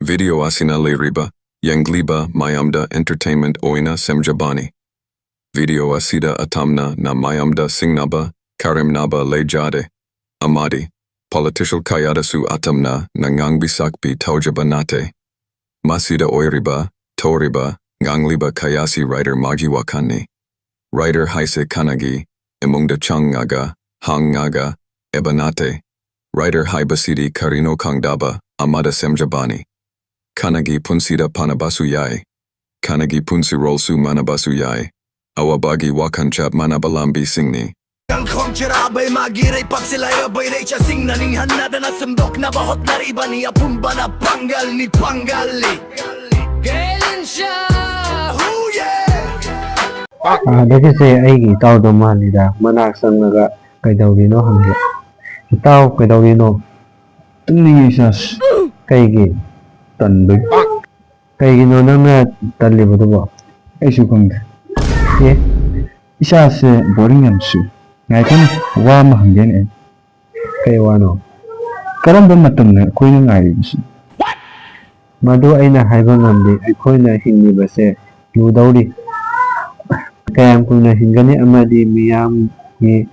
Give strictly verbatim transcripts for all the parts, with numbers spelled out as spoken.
Video ꯑꯁꯤꯅ ꯂꯩꯔꯤꯕ ꯌꯦꯡꯂꯤꯕ ꯃꯌꯥꯝꯗ entertainment ꯑꯣꯏꯅ ꯁꯦꯝꯖꯕꯅꯤ꯫ Video ꯑꯁꯤꯗ ꯑꯇꯝꯅ ꯅ ꯃꯌꯥꯝꯗ ꯁꯤꯡꯅꯕ, ꯀꯔꯦꯝꯅꯕ ꯂꯩꯖꯗꯦ꯫ ꯑꯃꯗꯤ political ꯀꯌꯥꯗꯁꯨ ꯑꯇꯝꯅ ꯅ ꯉꯥꯡꯕꯤ ꯁꯛꯄꯤ ꯇꯧꯖꯕ ꯅꯠꯇꯦ꯫ ꯃꯁꯤꯗ ꯑꯣꯏꯔꯤꯕ, ꯊꯣꯛꯔꯤꯕ, ꯉꯥꯡꯂꯤꯕ ꯀꯌꯥꯁꯤ writer ꯃꯥꯒꯤ ꯋꯥꯈꯜꯅꯤ꯫ Writer ꯍꯥꯏꯁꯦ ꯀꯅꯥꯒꯤ ꯏꯃꯨꯡꯗ ꯆꯪꯉꯒ, ꯍꯪꯉꯒ, ꯏꯕ ꯅꯠꯇꯦ꯫ Writer ꯍꯥꯏꯕꯁꯤꯗꯤ ꯀꯔꯤꯅꯣ ꯈꯪꯗꯕ ꯑꯃꯗ ꯁꯦꯝꯖꯕꯅꯤ꯫ ꯀꯅꯥꯒꯤ ꯄꯨꯟꯁꯤꯗ ꯄꯥꯟꯅꯕꯁꯨ ꯌꯥꯏ꯫ ꯀꯅꯥꯒꯤ ꯄꯨꯟꯁꯤꯔꯣꯜꯁꯨ ꯃꯥꯟꯅꯕꯁꯨ ꯌꯥꯏ꯫ ꯑꯋꯥꯕꯒꯤ ꯋꯥꯈꯜ ꯆꯞ ꯃꯥꯟꯅꯕ ꯂꯝꯕꯤꯁꯤꯡꯅꯤ꯫ ꯀꯪꯈꯣꯡ ꯆꯔꯥꯕꯩ ꯃꯥꯒꯤ ꯂꯩꯄꯥꯛꯁꯤ ꯂꯥꯏꯔꯕꯩ ꯂꯩꯆꯠꯁꯤꯡꯅ ꯅꯤꯡꯍꯟꯅꯗꯅ ꯁꯦꯝꯗꯣꯛꯅꯕ ꯍꯣꯠꯅꯔꯤꯕꯅꯤ꯫ ꯑꯄꯨꯝꯕꯅ ꯄꯥꯡꯒꯜꯅꯤ, ꯄꯥꯡꯒꯜꯅꯤ꯫ ꯒꯦꯂꯤꯟꯁꯥ, ꯍꯨꯌꯦ! ꯑꯥꯗꯒꯤꯁꯦ ꯑꯩꯒꯤ ꯏꯇꯥꯎꯗꯣ ꯃꯥꯜꯂꯤꯗ, ꯃꯅꯥꯛ ꯆꯪꯉꯒ ꯀꯩꯗꯧꯔꯤꯅꯣ ꯍꯪꯒꯦ꯫ "ꯏꯇꯥꯎ, ꯀꯩꯗꯧꯔꯤꯅꯣ?" "ꯇꯨꯝꯅꯤꯡꯉꯦ ꯏꯁꯥꯁꯦ꯫" "ꯀꯩꯒꯤ ꯇꯟꯕꯒꯤ?" "ꯀꯩꯒꯤꯅꯣ ꯅꯪꯅ ꯇꯜꯂꯤꯕꯗꯨꯕꯣ?" "ꯑꯩꯁꯨ ꯈꯪꯗꯦ꯫ ꯑꯦ?" "ꯏꯁꯥꯁꯦ boring ꯌꯥꯝ ꯆꯨꯏ꯫ ꯉꯥꯏꯈꯣꯅꯦ, ꯋꯥ ꯑꯃ ꯍꯪꯒꯦꯅꯦ ꯑꯩ꯫" "ꯀꯩ ꯋꯥꯅꯣ?" "ꯀꯔꯝꯕ ꯃꯇꯝꯅ ꯑꯩꯈꯣꯏꯅ ꯉꯥꯏꯔꯤꯕꯁꯤ?" "ꯃꯗꯨ ꯑꯩꯅ ꯍꯥꯏꯕ ꯉꯝꯗꯦ꯫ ꯑꯩꯈꯣꯏꯅ ꯍꯤꯡꯂꯤꯕꯁꯦ ꯂꯨꯗꯧꯔꯤ꯫ ꯀꯌꯥꯝ ꯀꯨꯏꯅ ꯍꯤꯡꯒꯅꯤ ꯑꯃꯗꯤ ꯃꯤꯌꯥꯝꯒꯤ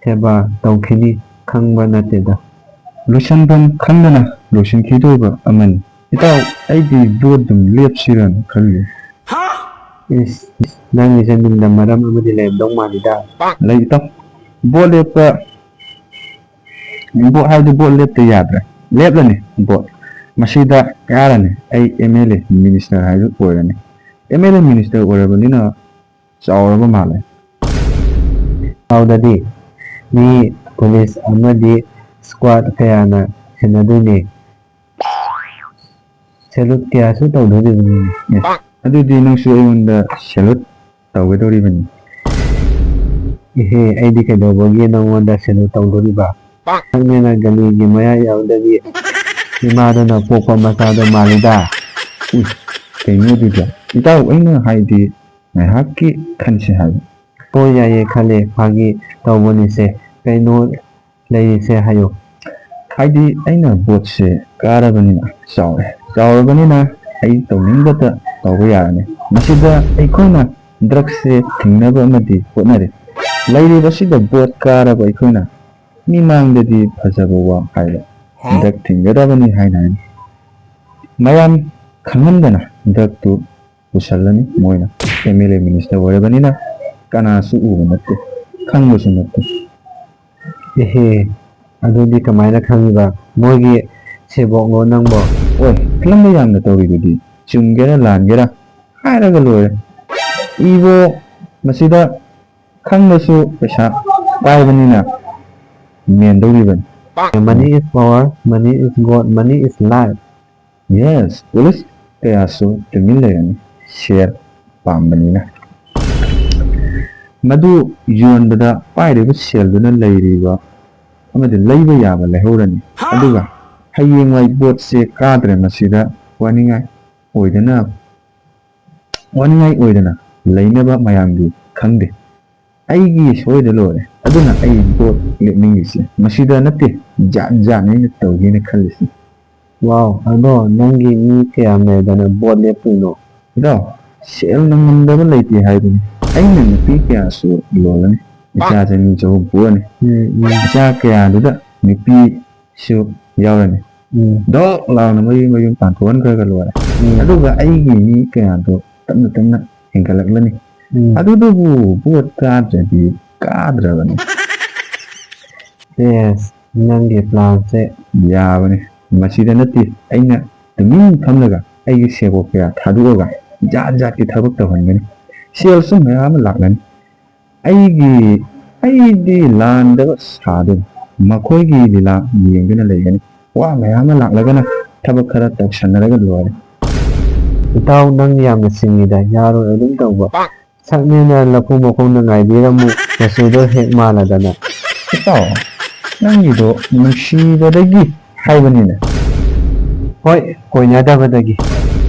ꯁꯦꯕꯥ ꯇꯧꯈꯤꯅꯤ ꯈꯪꯕ ꯅꯠꯇꯦꯗ꯫" "ꯂꯣꯏꯁꯤꯟꯐꯝ ꯈꯪꯗꯅ ꯂꯣꯏꯁꯤꯟꯈꯤꯗꯣꯏꯕ ꯑꯃꯅꯤ꯫ ꯏꯇꯥꯎ, ꯑꯩꯗꯤ ꯚꯣꯠ ꯑꯗꯨꯝ ꯂꯦꯞꯁꯤꯔꯅ ꯈꯜꯂꯤ꯫" "ꯏꯁ, ꯅꯪꯒꯤꯁꯦ ꯅꯨꯡꯗ ꯃꯔꯝ ꯑꯃꯗꯤ ꯂꯩꯔꯝꯗꯧ ꯃꯥꯜꯂꯤꯗ꯫" "ꯂꯩ ꯏꯇꯥꯎ, ꯚꯣꯠ ꯂꯦꯞꯄ, ꯚꯣꯠ ꯍꯥꯏꯕꯗꯤ ꯚꯣꯠ ꯂꯦꯞꯇ ꯌꯥꯗ꯭ꯔꯦ꯫ ꯂꯦꯞꯂꯅꯤ ꯚꯣꯠ꯫ ꯃꯁꯤꯗ ꯀꯥꯔꯅꯤ꯫ ꯑꯩ MLA minister ꯍꯥꯏꯗꯨ ꯑꯣꯏꯔꯅꯤ꯫ MLA minister ꯑꯣꯏꯔꯕꯅꯤꯅ ꯆꯥꯎꯔꯕ ꯃꯥꯜꯂꯦ꯫" "ꯆꯥꯎꯗꯗꯤ, ꯃꯤ ꯄꯨꯂꯤꯁ ꯑꯃꯗꯤ squad ꯀꯌꯥꯅ ꯁꯦꯟꯅꯗꯣꯏꯅꯦ꯫ Salute ꯀꯌꯥꯁꯨ ꯇꯧꯗꯣꯔꯤꯕꯅꯤꯅꯦ꯫" "ꯑꯦ, ꯑꯗꯨꯗꯤ ꯅꯪꯁꯨ ꯑꯩꯉꯣꯟꯗ salute ꯇꯧꯒꯗꯧꯔꯤꯕꯅꯤ꯫" "ꯏꯍꯦ, ꯑꯩꯗꯤ ꯀꯩꯗꯧꯕꯒꯤ ꯅꯪꯉꯣꯟꯗ salute ꯇꯧꯗꯣꯔꯤꯕ? ꯅꯪꯅꯦꯅ ꯒꯂꯤꯒꯤ ꯃꯌꯥꯏ ꯌꯧꯗꯕꯤ ꯏꯃꯥꯗꯨꯅ ꯄꯣꯛꯄ ꯃꯆꯥꯗꯣ ꯃꯥꯜꯂꯤꯗ꯫" "ꯎꯏ, ꯀꯩꯅꯣ ꯑꯗꯨꯗꯤ?" "ꯏꯇꯥꯎ, ꯑꯩꯅ ꯍꯥꯏꯗꯤ ꯉꯥꯏꯍꯥꯛꯀꯤ ꯈꯟꯁꯤ ꯍꯥꯏꯕ꯫" "ꯍꯣꯏ, ꯌꯥꯏꯌꯦ, ꯈꯜꯂꯦ, ꯐꯥꯒꯤ ꯇꯧꯕꯅꯤꯁꯦ꯫ ꯀꯩꯅꯣ ꯂꯩꯔꯤꯁꯦ ꯍꯥꯏꯌꯣ꯫" ꯍꯥꯏꯗꯤ ꯑꯩꯅ ꯚꯣꯠꯁꯦ ꯀꯥꯔꯕꯅꯤꯅ ꯆꯥꯎꯔꯦ꯫ ꯆꯥꯎꯔꯕꯅꯤꯅ ꯑꯩ ꯇꯧꯅꯤꯡꯕꯇ ꯇꯧꯕ ꯌꯥꯔꯅꯤ꯫ ꯃꯁꯤꯗ ꯑꯩꯈꯣꯏꯅ ꯗ꯭ꯔꯒꯁꯦ ꯊꯤꯡꯅꯕ ꯑꯃꯗꯤ ꯍꯣꯠꯅꯔꯤ꯫ ꯂꯩꯔꯤꯕꯁꯤꯗ ꯚꯣꯠ ꯀꯥꯔꯕ ꯑꯩꯈꯣꯏꯅ ꯃꯤꯃꯥꯡꯗꯗꯤ ꯐꯖꯕ ꯋꯥ ꯍꯥꯏꯕ ꯗ꯭ꯔꯒ ꯊꯤꯡꯒꯗꯕꯅꯤ ꯍꯥꯏꯅ ꯍꯥꯏꯅꯤ꯫ ꯃꯌꯥꯝ ꯈꯪꯍꯟꯗꯅ ꯗ꯭ꯔꯒꯇꯨ ꯄꯨꯁꯜꯂꯅꯤ꯫ ꯃꯣꯏꯅ ꯑꯦꯝ ꯑꯦꯜ ꯑꯦ ꯃꯤꯅꯤꯁꯇꯔ ꯑꯣꯏꯔꯕꯅꯤꯅ ꯀꯅꯥꯁꯨ ꯎꯕ ꯅꯠꯇꯦ, ꯈꯪꯕꯁꯨ ꯅꯠꯇꯦ꯫ ꯑꯦꯍꯦ, ꯑꯗꯨꯗꯤ ꯀꯃꯥꯏꯅ ꯈꯪꯉꯤꯕ? ꯃꯣꯏꯒꯤ ꯁꯦꯕꯣꯛꯂꯣ ꯅꯪꯕꯣ? ꯑꯣꯏ, ꯐꯤꯂꯝꯗ ꯌꯥꯝꯅ ꯇꯧꯔꯤꯗꯨꯗꯤ꯫ ꯆꯨꯝꯒꯦꯔꯥ ꯂꯥꯟꯒꯦꯔꯥ ꯍꯥꯏꯔꯒ ꯂꯣꯏꯔꯦ꯫ ꯏꯕꯣ, ꯃꯁꯤꯗ ꯈꯪꯕꯁꯨ ꯄꯩꯁꯥ ꯄꯥꯏꯕꯅꯤꯅ ꯃꯦꯟꯗꯧꯔꯤꯕꯅꯤ꯫ Money is power, money is God, money is life. Yes, police ꯀꯌꯥꯁꯨ ꯇꯨꯃꯤꯟ ꯂꯩꯔꯅꯤ, ꯁꯦꯜ ꯄꯥꯝꯕꯅꯤꯅ꯫ ꯃꯗꯨ ꯌꯣꯟꯕꯗ ꯄꯥꯏꯔꯤꯕ ꯁꯦꯜꯗꯨꯅ ꯂꯩꯔꯤꯕ ꯑꯃꯗꯤ ꯂꯩꯕ ꯌꯥꯕ ꯂꯩꯍꯧꯔꯅꯤ꯫ ꯑꯗꯨꯒ ꯍꯌꯦꯡꯋꯥꯏ ꯚꯣꯠꯁꯦ ꯀꯥꯗ꯭ꯔꯦ, ꯃꯁꯤꯗ ꯋꯥꯅꯤꯡꯉꯥꯏ ꯑꯣꯏꯗꯅ, ꯋꯥꯅꯤꯡꯉꯥꯏ ꯑꯣꯏꯗꯅ ꯂꯩꯅꯕ ꯃꯌꯥꯝꯒꯤ ꯈꯪꯗꯦ꯫ ꯑꯩꯒꯤ ꯁꯣꯏꯗ ꯂꯣꯏꯔꯦ꯫ ꯑꯗꯨꯅ ꯑꯩ ꯚꯣꯠ ꯂꯦꯞꯅꯤꯡꯉꯤꯁꯦ ꯃꯁꯤꯗ ꯅꯠꯇꯦ, ꯖꯥꯠ ꯖꯥꯠꯅꯤ ꯑꯩꯅ ꯇꯧꯒꯦꯅ ꯈꯜꯂꯤꯁꯦ꯫ ꯋꯥꯎ, ꯑꯗꯣ ꯅꯪꯒꯤ ꯃꯤ ꯀꯌꯥꯝ ꯂꯩꯗꯅ ꯚꯣꯠ ꯂꯦꯞꯇꯣꯏꯅꯣ? ꯏꯇꯥꯎ, ꯁꯦꯜꯅ ꯉꯝꯗꯕ ꯂꯩꯇꯦ ꯍꯥꯏꯗꯨꯅꯤ꯫ ꯑꯩꯅ ꯅꯨꯄꯤ ꯀꯌꯥꯁꯨ ꯂꯣꯜꯂꯅꯤ, ꯏꯆꯥꯁꯦ ꯃꯤ ꯆꯍꯨꯝ ꯄꯣꯛꯑꯅꯤ꯫ ꯎꯝ, ꯎꯝ꯫ ꯏꯆꯥ ꯀꯌꯥꯗꯨꯗ ꯅꯨꯄꯤ ꯁꯨ ꯌꯥꯎꯔꯅꯤ꯫ ꯎꯝ꯫ ꯗꯣꯛ ꯂꯥꯎꯅ ꯃꯌꯨꯝ ꯃꯌꯨꯝ ꯇꯥꯟꯊꯣꯛꯍꯟꯈ꯭ꯔꯒ ꯂꯣꯏꯔꯦ꯫ ꯎꯝ꯫ ꯑꯗꯨꯒ ꯑꯩꯒꯤ ꯃꯤ ꯀꯌꯥꯗꯣ ꯇꯞꯅ ꯇꯞꯅ ꯍꯦꯟꯒꯠꯂꯛꯂꯅꯤ꯫ ꯎꯝ꯫ ꯑꯗꯨꯗꯨꯕꯨ ꯚꯣꯠ ꯀꯥꯗ꯭ꯔꯗꯤ ꯀꯥꯗ꯭ꯔꯕꯅꯤ꯫ Yes, ꯅꯪꯒꯤ planꯁꯦ꯫ ꯌꯥꯕꯅꯤ꯫ ꯃꯁꯤꯗ ꯅꯠꯇꯦ, ꯑꯩꯅ ꯇꯨꯃꯤꯟ ꯐꯝꯂꯒ ꯑꯩꯒꯤ ꯁꯦꯕꯣꯛ ꯀꯌꯥ ꯊꯥꯗꯣꯛꯑꯒ ꯖꯥꯠ ꯖꯥꯠꯀꯤ ꯊꯕꯛ ꯇꯧꯍꯟꯒꯅꯤ꯫ ꯁꯦꯜꯁꯨ ꯃꯌꯥꯝ ꯑꯃ ꯂꯥꯛꯂꯅꯤ꯫ ꯑꯩꯒꯤ, ꯑꯩꯗꯤ ꯂꯥꯟꯗꯕ ꯁꯥꯗꯨꯅ ꯃꯈꯣꯏꯒꯤ ꯂꯤꯂꯥ ꯌꯦꯡꯗꯨꯅ ꯂꯩꯒꯅꯤ꯫ ꯋꯥ ꯃꯌꯥꯝ ꯑꯃ ꯂꯥꯛꯂꯒꯅ ꯊꯕꯛ ꯈꯔ ꯇꯧꯁꯟꯅꯔꯒ ꯂꯣꯏꯔꯦ꯫ ꯏꯇꯥꯎ, ꯅꯪ ꯌꯥꯝꯅ ꯁꯤꯡꯉꯤꯗ, ꯌꯥꯔꯣꯏ ꯑꯗꯨꯝ ꯇꯧꯕ꯫ ꯁꯛꯅꯦꯅ ꯂꯐꯨ ꯃꯈꯣꯡꯗ ꯉꯥꯏꯕꯤꯔꯝꯃꯨ, ꯃꯆꯨꯗꯣ ꯍꯦꯛ ꯃꯥꯟꯅꯗꯅ꯫ ꯏꯇꯥꯎ, ꯅꯪꯒꯤꯗꯣ ꯅꯨꯡꯁꯤꯕꯗꯒꯤ ꯍꯥꯏꯕꯅꯤꯅꯦ꯫ ꯍꯣꯏ, ꯀꯣꯏꯅꯗꯕꯗꯒꯤ꯫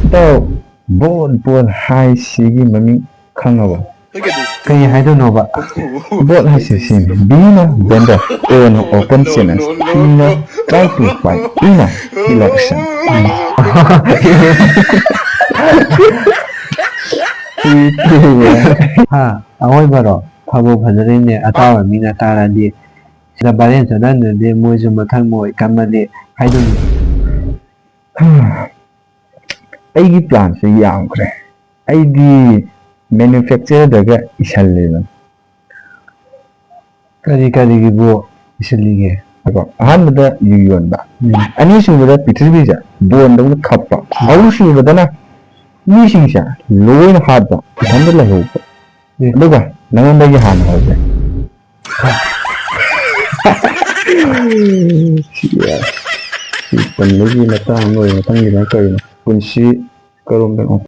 ꯏꯇꯥꯎ, ꯕꯣꯜ ꯕꯣꯜ ꯍꯥꯏꯁꯤꯒꯤ ꯃꯃꯤꯡ ꯈꯪꯉꯕꯣ? ꯀꯩ ꯍꯥꯏꯗꯣꯏꯅꯣꯕ? ꯕꯣꯠ ꯍꯥꯏꯁꯦ ꯁꯤꯅꯤ: ꯕꯤꯅ ꯕꯦꯟꯗꯔ, ꯑꯣꯅ ꯑꯣꯄꯟ ꯆꯦꯂꯦꯟꯖ, ꯏꯅ ꯇ꯭ꯔꯥꯏ ꯇꯨ ꯐꯥꯏꯠ, ꯏꯅ ꯏꯂꯦꯛꯁꯟ꯫ ꯍꯥ, ꯑꯋꯣꯏꯕꯔꯣ? ꯐꯕꯨ ꯐꯖꯔꯤꯅꯦ, ꯑꯇꯥꯕ ꯃꯤꯅ ꯇꯥꯔꯗꯤ꯫ ꯁꯤꯗ ꯚꯥꯏꯔꯦꯟ ꯆꯠꯍꯟꯗ꯭ꯔꯗꯤ ꯃꯣꯏꯁꯨ ꯃꯊꯪ ꯃꯣꯏ ꯀꯝꯃꯗꯤ ꯍꯥꯏꯗꯣꯏꯅꯤ꯫ ꯑꯩꯒꯤ ꯄ꯭ꯂꯥꯟꯁꯦ ꯌꯥꯝꯈ꯭ꯔꯦ꯫ ꯑꯩꯗꯤ ꯃꯦꯅꯨꯐꯦꯛꯆꯔꯗꯒ ꯏꯁꯜꯂꯦꯕ꯫ ꯀꯔꯤ ꯀꯔꯤꯒꯤꯕꯨ ꯏꯁꯤꯜꯂꯤꯒꯦ? ꯑꯗꯣ ꯑꯍꯥꯟꯕꯗ ꯌꯨ ꯌꯣꯟꯕ, ꯎꯝ꯫ ꯑꯅꯤꯁꯨꯕꯗ ꯄ꯭ꯔꯤꯊꯤꯕꯤꯁꯦ ꯕꯣꯟꯗꯧꯅ ꯈꯞꯄ, ꯑꯍꯨꯝꯁꯨꯕꯗꯅ ꯃꯤꯁꯤꯡꯁꯦ ꯂꯣꯏꯅ ꯍꯥꯠꯄ, ꯏꯊꯟꯗ ꯂꯩꯍꯧꯕ꯫ ꯎꯝ꯫ ꯑꯗꯨꯒ ꯅꯉꯣꯟꯗꯒꯤ ꯍꯥꯟꯅ ꯍꯧꯒꯦ꯫ ꯁꯤ ꯌꯥꯔꯦ꯫ ꯁꯤ ꯄꯟꯕꯒꯤ ꯃꯇꯥꯡ ꯑꯃ ꯑꯣꯏꯔꯦ꯫ ꯃꯊꯪꯒꯤꯗ ꯀꯔꯤꯅꯣ? ꯄꯨꯟꯁꯤ ꯀꯔꯣꯝꯗꯅꯣ?